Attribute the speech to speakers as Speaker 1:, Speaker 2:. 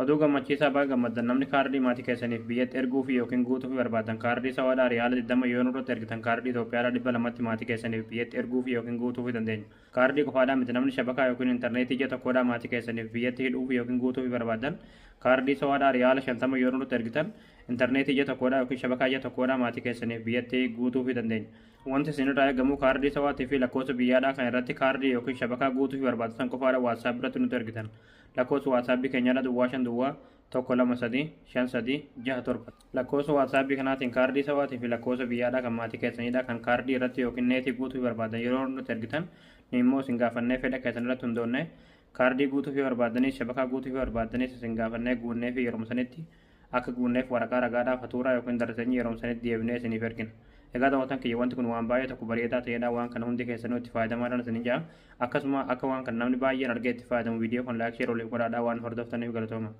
Speaker 1: Oduu gammachiisaa, baga gammaddan! Namni kaardii maatii keessaniif biyyatti erguuf yookiin guutuuf barbaadan, kaardii sawaadhaa riyaala 20 yoo nurratti ergitan, kaardii Itoophiyaadhaa 200tti maatii keessaniif biyyatti erguuf yookiin guutuuf dandeenya. Kaardii qofaadhaa miti, namni shabakaa yookiin intarneetii ji'a tokkodhaa maatii keessaniif biyyatti hidhuuf yookiin guutuuf barbaadan, kaardii sawaadhaa riyaala 50 yoo nurratti ergitan, intarneetii ji'a tokkodhaa yookiin shabakaa ji'a tokkodhaa maatii keessaniif biyyatti guutuuf dandeenya. Wanti isinirraa eegamu kaardii sawaatii fi lakkoofsa biyyaadhaa kan irratti kaardii yookiin shabakaa guutuuf barbaadan qofaadha WhatsApp irratti nutti ergitan. Lakkoofsa WhatsAppii keenyadha 050 123 5367. Lakkoofsa WhatsAppii kanaatiin kaardii sawaatii fi lakkoofsa biyyaadhaa kan maatii keessanidha kan kaardii irratti yookiin neetii guutuu barbaadan yeroo nutti ergitan, nu immoo isin gaafannee, fedha keessan irratti hundoonnee, kaardii guutuu fi barbaadanis, shabakaa guutuu fi barbaadanis isin gaafannee guunnee fi yeroo sanitti akka guunneef waraqaa ragaadhaa, fatuuraa yookiin darasanyii yeroo sanitti deebinee isiniif ergina. Egaa daawwatan kiyya, wanti kun waan baay'ee tokko bareedaa ta'edha. Waan kana hundi keessanuu itti fayyadamaadhaan isin jaa. Akkasuma akka waan kana namni baay'een argee itti fayyadamu viidiyoo kan like, share waliif godhaadhaa. Waan hordoftaniif galatooma.